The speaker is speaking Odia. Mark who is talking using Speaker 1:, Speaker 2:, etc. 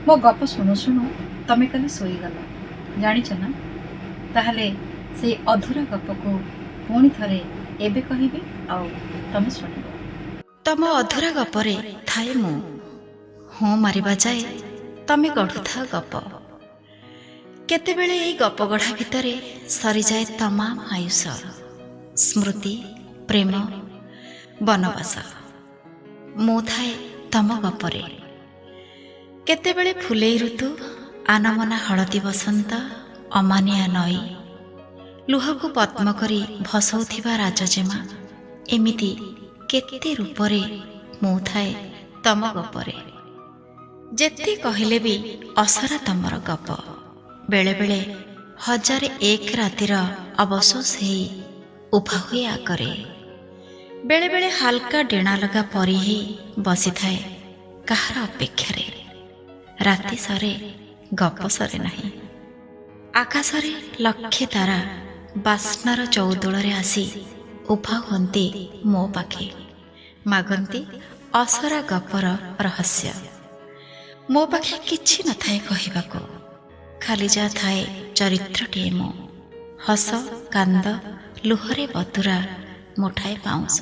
Speaker 1: ମୋ ଗପ ଶୁଣୁ ଶୁଣୁ ତମେ କାଲି ଶୋଇଗଲ, ଜାଣିଛ ନା? ତାହେଲେ ସେଇ ଅଧୁରା ଗପକୁ ପୁଣି ଥରେ ଏବେ କହିବି ଆଉ ତମେ ଶୁଣିବ। ତମ ଅଧୁରା ଗପରେ ଥାଏ ମୁଁ। ହଁ ମାରିବା ଯାଏ ତମେ ଗଢ଼ୁଥାଅ ଗପ। କେତେବେଳେ ଏଇ ଗପ ଗଢ଼ା ଭିତରେ ସରିଯାଏ ତମାମ ଆୟୁଷ, ସ୍ମୃତି, ପ୍ରେମ, ବନବାସ। ମୁଁ ଥାଏ ତମ ଗପରେ। କେତେବେଳେ ଫୁଲେଇ ଋତୁ, ଆନମନା ହଳଦୀ ବସନ୍ତ, ଅମାନିଆ ନଈ, ଲୁହକୁ ପଦ୍ମ କରି ଭସଉଥିବା ରାଜଜେମା, ଏମିତି କେତେ ରୂପରେ ମୁଁ ଥାଏ ତମ ଗପରେ। ଯେତେ କହିଲେ ବି ଅସରା ତମର ଗପ। ବେଳେବେଳେ 1001 ରାତିର ଅବଶୋଷ ହେଇ ଉଭା ହୁଏ ଆଗରେ। ବେଳେବେଳେ ହାଲକା ଡେଣା ଲଗା ପରି ହେଇ ବସିଥାଏ କାହାର ଅପେକ୍ଷାରେ। ରାତି ସରେ, ଗପ ସରେ ନାହିଁ। ଆକାଶରେ ଲକ୍ଷେ ତାରା ବାସ୍ନାର ଚଉଦୋଳରେ ଆସି ଉଭା ହୁଅନ୍ତି ମୋ ପାଖେ, ମାଗନ୍ତି ଅସରା ଗପର ରହସ୍ୟ। ମୋ ପାଖେ କିଛି ନଥାଏ କହିବାକୁ, ଖାଲି ଯାହା ଥାଏ ଚରିତ୍ରଟିଏ ମୁଁ, ହସ କାନ୍ଦ ଲୁହରେ ବତୁରା ମୁଠାଏ ପାଉଁଶ।